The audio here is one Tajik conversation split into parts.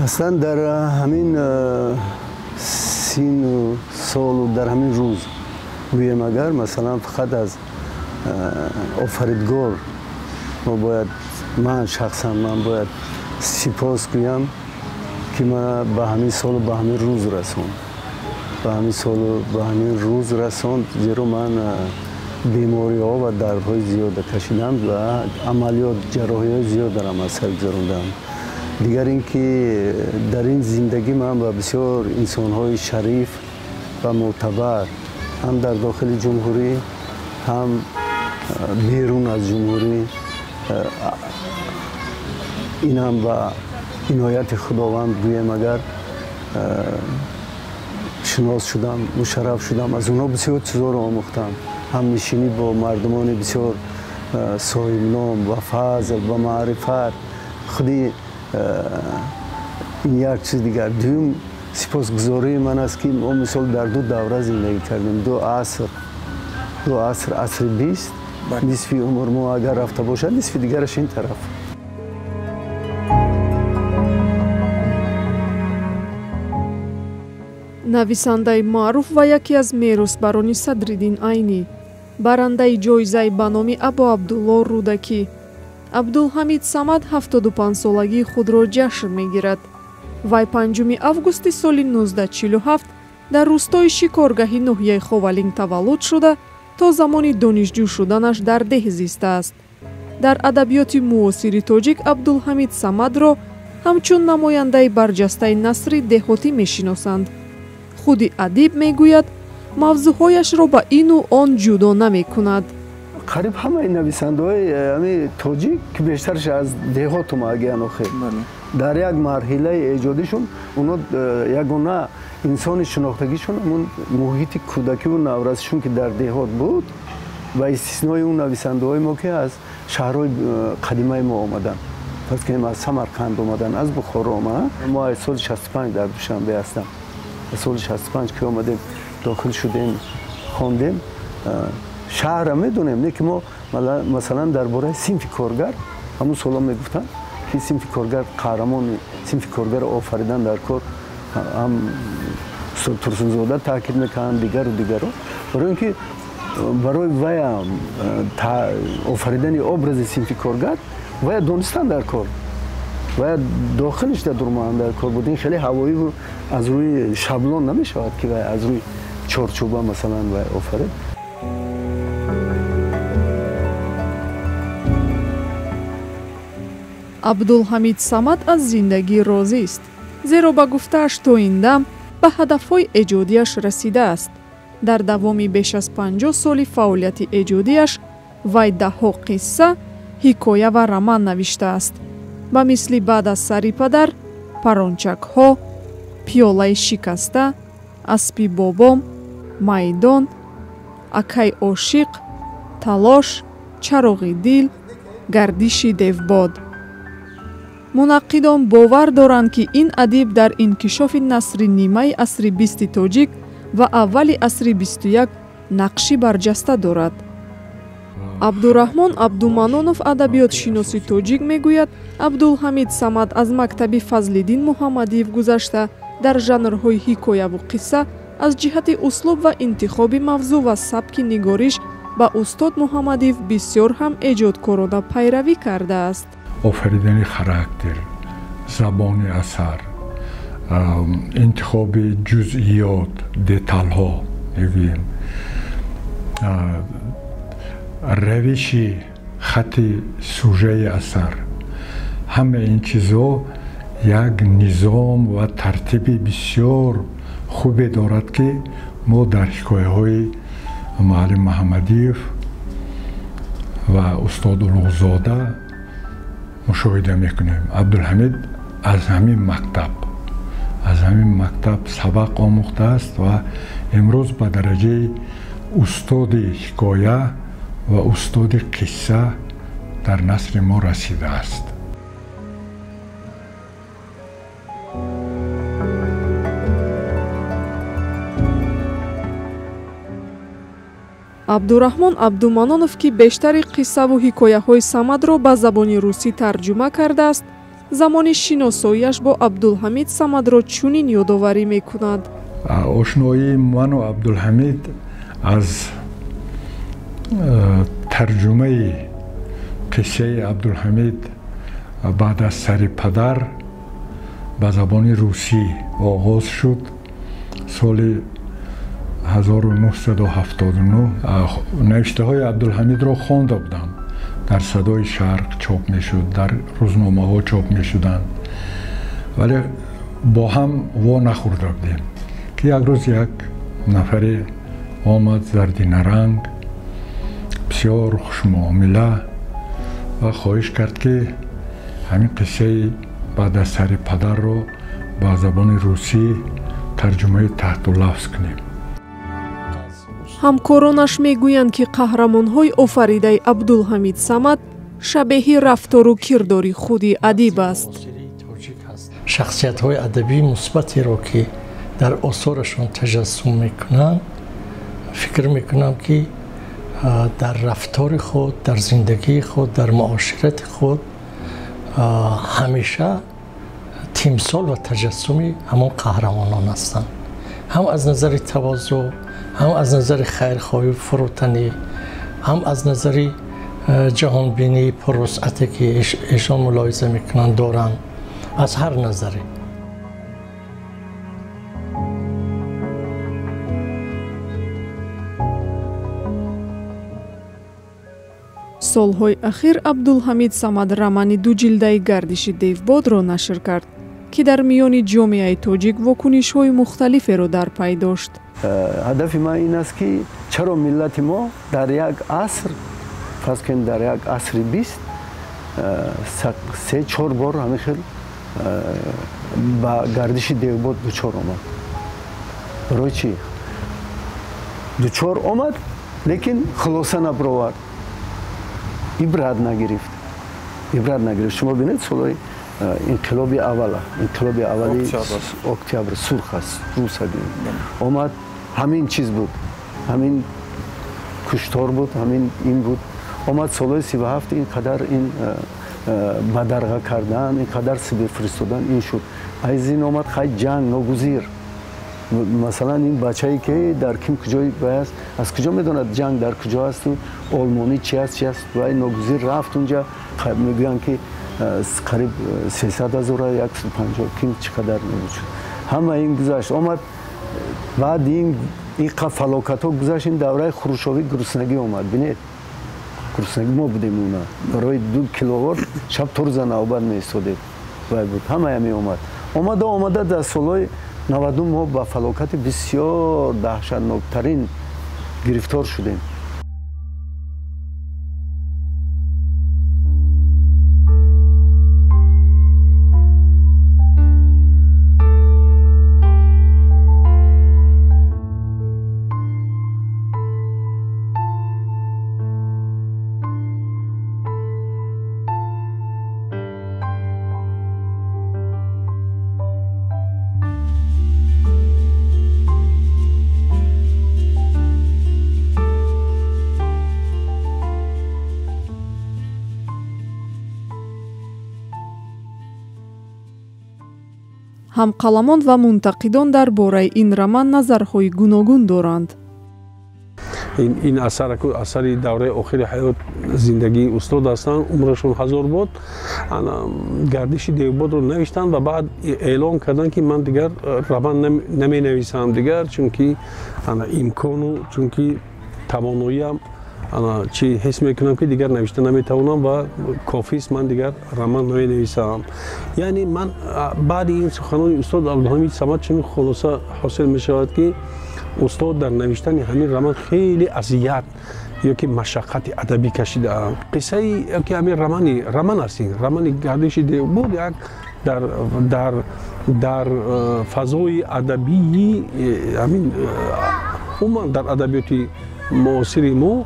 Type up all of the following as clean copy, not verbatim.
Аслан дар ҳамин сину солу дар ҳамин рӯз гӯем, агар масалан фақат аз офаридгор мо бояд, ман шахсан ман бояд сипос гӯям, ки мана ба ҳамин солу ба ҳамин рӯз расонд, ба ҳамин солу ба ҳамин рӯз расонд, зеро ман бемориҳо ва дардҳои зиёда кашидам ва амалиёт ҷарроҳиҳои зиёд дарам аз сар гузарондам. Дигар ин ки дар ин зиндагӣ ман ба бисёр инсонҳои шариф ва мӯътабар ҳам дар дохили ҷумҳурӣ, ҳам берун аз ҷумҳурӣ, ин ҳам ба инояти Худованд гӯем, агар шинос шудам, мушарраф шудам, аз онҳо бисёр чизҳоро омӯхтам. Ҳамнишинӣ бо мардумони бисёр соҳибном ва фазл ва маърифат, худи ин як чиз дигар. Дуюм, сипосгузории ман аст, ки мо мисол дар ду давра зиндагӣ кардем, ду аср, ду аср, асри 20, нисфи умр мо агар рафта бошад, нисфи дигараш ин тараф. Нависандаи маъруф ва яке аз меросбарони Садриддин Айнӣ, барандаи ҷоизаи ба номи Абу Абдулло Рӯдакӣ, Абдулҳамид Самад 75-солагии худро ҷашн мегирад. Вай 5 августи соли 1947 дар рӯстои Шикоргаҳи ноҳияи Ховалинг таваллуд шуда, то замони донишҷӯ шуданаш дар деҳ зистааст. Дар адабиёти муосири тоҷик Абдулҳамид Самадро ҳамчун намояндаи барҷастаи насри деҳотӣ мешиносанд. Худи адиб мегӯяд, мавзӯъҳояшро ба ину он ҷудо намекунад. Қариб ҳамаи нависандаҳои ҳами тоҷик, ки бештарш аз деҳот омадагиянд, охир дар як марҳилаи эҷодишон онҳо ягона инсони шинохтагишон ҳамун муҳити кӯдакиву наврасишон, ки дар деҳот буд, ба истиснои он нависандаҳои мо, ки аз шаҳрҳои қадимаи мо омаданд, фарз кунем аз Самарқанд омаданд, аз Бухоро омаданд. Мо аз соли 65 дар Душанбе ҳастам. Аз соли 65 ки омадем, дохил шудем, хондем, шаҳрро медонем, не ки мо масалан дар бораи синфи коргар ҳамун солҳо мегуфтанд, ки синфи коргар қаҳрамони синфи коргарро офаридан дар кор, ҳам устод Турсунзода таъкид мекунанд, дигару дигаро, барои ин ки барои вая офаридани образи синфи коргар вая донистан дар кор, вая дохилиш дар дурмаан дар кор буд. Ин хеле ҳавоиву аз рӯи шаблон намешавад, ки вая аз рӯи чорчӯба масалан вая офарид. Абдулҳамид Самад аз зиндагӣ розист, зеро ба гуфтааш то ин дам ба ҳадафҳои эҷодиаш расидааст. Дар давоми беш аз 50 соли фаъолияти эҷодиаш вай даҳҳо қисса, ҳикоя ва роман навиштааст. Ба мисли баъд аз сари падар, парончакҳо, пиёлаи шикаста, аспи бобом, майдон, акай ошиқ, талош, чароғи дил, гардиши девбод. Мунаққидон бовар доранд, ки ин адиб дар инкишофи насри нимаи асри 20 тоҷик ва аввали асри 21 нақши барҷаста дорад. Абдураҳмон Абдуманонов, адабиётшиноси тоҷик, мегӯяд, Абдулҳамид Самад аз мактаби Фазлиддин Муҳаммадиев гузашта, дар жанрҳои ҳикояву қисса аз ҷиҳати услуб ва интихоби мавзӯъ ва сабки нигориш ба устод Муҳаммадиев бисёр ҳам эҷодкорона пайравӣ кардааст. Офаридани характер, забони асар, интихоби ҷузъиёт, деталҳо мегӯем, равиши хати сужаи асар, ҳама ин чизҳо як низом ва тартиби бисёр хубе дорад, ки мо дар ҳикояҳои муаллим Муҳаммадиев ва устод Улуғзода мушоҳида мекунем. Абдулҳамид аз ҳамин мактаб сабақ омӯхтааст ва имрӯз ба дараҷаи устоди ҳикоя ва устоди қисса дар насри мо расидааст. Абдураҳмон Абдуманонов, ки бештари қиссаву ҳикояҳои Самадро ба забони русӣ тарҷума кардааст, Замони шиносоиаш бо Абдулҳамид Самадро чунин ёдоварӣ мекунад. Ошноии ману Абдулҳамид аз тарҷумаи қиссаи Абдулҳамид баъд аз сари падар ба забони русӣ оғоз шуд. Соли 1979 навиштаҳои Абдулҳамидро хонда будам. Дар Садои Шарқ чоп мешуд, дар рӯзномаҳо чоп мешуданд, вале бо ҳам во нахӯрда будем, ки як рӯз як нафаре омад, зарди наранг, бисёр хушмуомила, ва хоҳиш кард, ки ҳамин қиссаи баъд аз сари падарро ба забони русӣ тарҷумаи таҳтуллафз кунем. Ҳамкоронаш мегӯянд, ки қаҳрамонҳои офаридаи Абдулҳамид Самад шабеҳи рафтору кирдори худи адиб аст. Шахсиятҳои адабии мусбатеро, ки дар осорашон таҷассум мекунанд, фикр мекунам, ки дар рафтори худ, дар зиндагии худ, дар муоширати худ ҳамеша тимсол ва таҷассуми ҳамон қаҳрамонон ҳастанд. Ҳам аз назари тавозӯъ, ҳам аз назари хайрхоҳӣ, фурӯтанӣ, ҳам аз назари ҷаҳонбинии пурвусъате, ки эшон мулоҳиза мекунанд, доранд, аз ҳар назаре. Солҳои ахир Абдулҳамид Самад романи дуҷилдаи Гардиши девбодро нашр кард, ки дар миёни ҷомеаи тоҷик вокунишҳои мухталиферо дар пай дошт. Ҳадафи ман ин аст, ки чаро миллати мо дар як аср, фарз кунем дар як асри 20, 3-4 бор ҳамин хел ба гардиши девбод дучор омад. Барои чӣ? Дучор омад, лекин хулоса набаровард, ибрат нагирифт. Ибрат нагирифт. Шумо бинед, солҳои инқилоби аввала, инқилоби аввали октябр сурх аст, руса омад, ҳамин чиз буд, ҳамин куштор буд, ҳамин ин буд. Омад солҳои 37, ин қадар ин бадарға кардан, ин қадар Сибир фиристодан ин шуд. Аз ин омад хай ҷанг ногузир. Масалан, ин бачае, ки дар ким куҷои аст, аз куҷо медонад ҷанг дар куҷо асту олмонӣ чи аст, чи аст, вай ногузир рафт унҷа. Мегӯянд, ки қариб 300 ҳазора, 150, ким чӣ қадар мебуд. Ҳама ин гузашт. Омад баъд ин фалокатҳо гузашт, ин давраи хрушовӣ гуруснагӣ омад. Бинед, гуруснагӣ мо будем уна. Барои 2 киловор шаб то рӯза навбат меистодем. Вай буд. Ҳамая меомад. Омада омада дар солҳои 90 мо ба фалокати бисёр даҳшатноктарин гирифтор шудем. Ҳамқаламон ва мунтақидон дар бораи ин роман назарҳои гуногун доранд. Ин асар асари давраи охири ҳаёт зиндагии устод ҳастанд, умрашон 1000 буд. Гардиши девбодро навиштанд ва баъд эълон карданд, ки ман дигар роман наменависам дигар, чунки имкону чунки тавоноиам чи ҳис мекунам, ки дигар навишта наметавонам ва кофист, ман дигар роман наменависам. Яъне ман баъди ин суханони устод Абдулҳамид Самад чунин хулоса ҳосил мешавад, ки устод дар навиштани ҳамин роман хеле азият ё ки машаққати адабӣ кашидаанд. Қиссаи ки ҳамин романи роман аст, ин романи Гардиши девбод як дар фазои адабии ҳамин умуман дар адабиёти муосири мо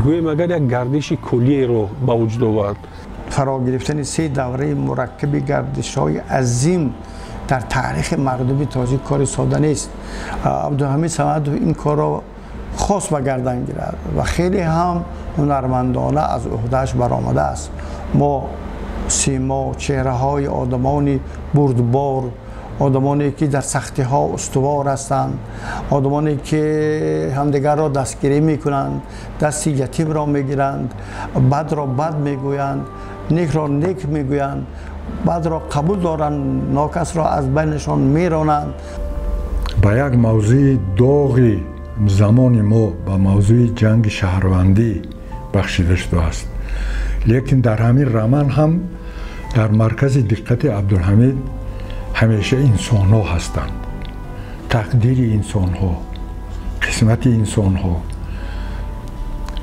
гӯем агар як гардиши куллиеро ба вуҷуд овард. Фаро гирифтани се давраи мураккаби гардишҳои азим дар таърихи мардуми тоҷик кори сода нест. Абдулҳамид Самадов ин корро хос ба гардан гирад ва хеле ҳам ҳунармандона аз уҳдааш баромадааст. Мо Симо, чеҳраҳои одамони бурдбор, одамоне ки дар сахтиҳо устувор ҳастанд, одамоне ки ҳамдигарро дастгирӣ мекунанд, дасти ятимро мегиранд, бадро бад мегӯянд, некро нек мегӯянд, бадро қабул доранд, нокасро аз байнашон меронанд. Ба як мавзӯи доғи замони мо, ба мавзӯи ҷанги шаҳрвандӣ бахшида шудааст. Лекин дар ҳамин роман ҳам дар маркази диққати Абдулҳамид ҳамеша инсонҳо ҳастанд. Тақдири инсонҳо, қисмати инсонҳо,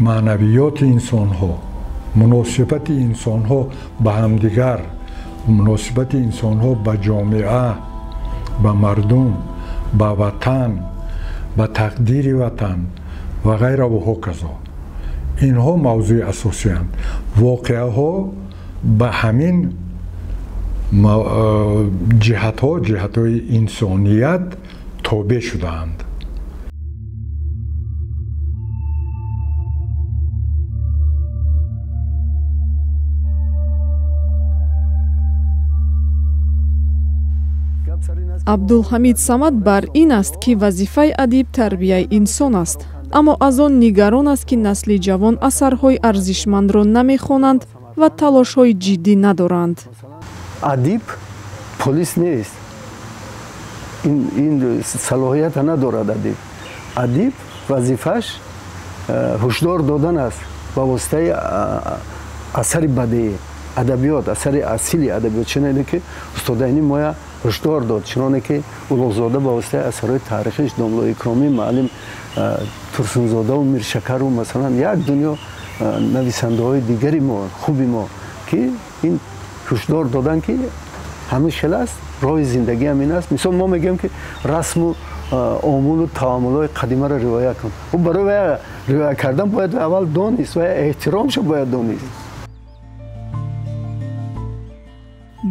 маънавиёти инсонҳо, муносибати инсонҳо ба ҳамдигар, муносибати инсонҳо ба ҷомеа, ба мардум, ба ватан, ба тақдири ватан ва ғайра ва ҳоказо. Инҳо мавзӯи асосиянд. Воқеаҳо ба ҳамин ҷиҳатҳо, ҷиҳатҳои инсоният тобеъ шудаанд. Абдулҳамид Самад бар ин аст, ки вазифаи адиб тарбияи инсон аст, аммо аз он нигарон аст, ки насли ҷавон асарҳои арзишмандро намехонанд ва талошҳои ҷиддӣ надоранд. Адиб полис нест, ин салоҳията надорад. Адиб адиб вазифааш ҳушдор додан аст ба воситаи асари бадеӣ, адабиёт, асари асили адабиёт, чуноне ки устод Айнӣ моя ҳушдор дод, чуноне ки Улуғзода ба воситаи асарҳои таърихиш, Домлои Икромӣ, маълим Турсунзодаву Миршакару, масалан, як дунё нависандаҳои дигари мо, хуби мо, ки ин ҳушдор додан, ки ҳамин хел аст, роҳи зиндагӣ ҳамин аст. Мисол, мо мегӯем, ки расму омулу таомулҳои қадимаро риоя кун. Ӯ барои вая риоя кардан бояд аввал донист, вая эҳтиромшо бояд донист.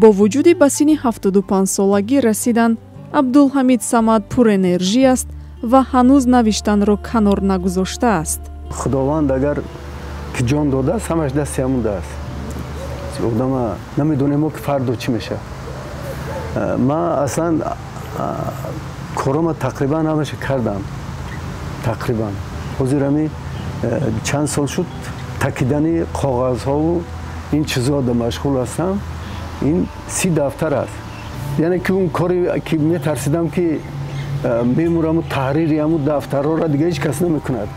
Бо вуҷуди ба синни 75-солагӣ расидан, Абдулҳамид Самад пурэнержӣ аст ва ҳанӯз навиштанро канор нагузоштааст. Худованд агар ки ҷон додааст, ҳамаш дасти ҳамун дааст. Одама намедонем мо, ки фардо чӣ мешавад. Ман аслан корома тақрибан ҳамаша кардам, тақрибан. Ҳозир ҳами чанд сол шуд такидани коғазҳову ин чизҳо машғул ҳастам. Ин 30 дафтар аст. Яъне ки он коре ки метарсидам, ки мемураму таҳрири ҳамун дафтарҳоро дига ҳеҷ кас намекунад.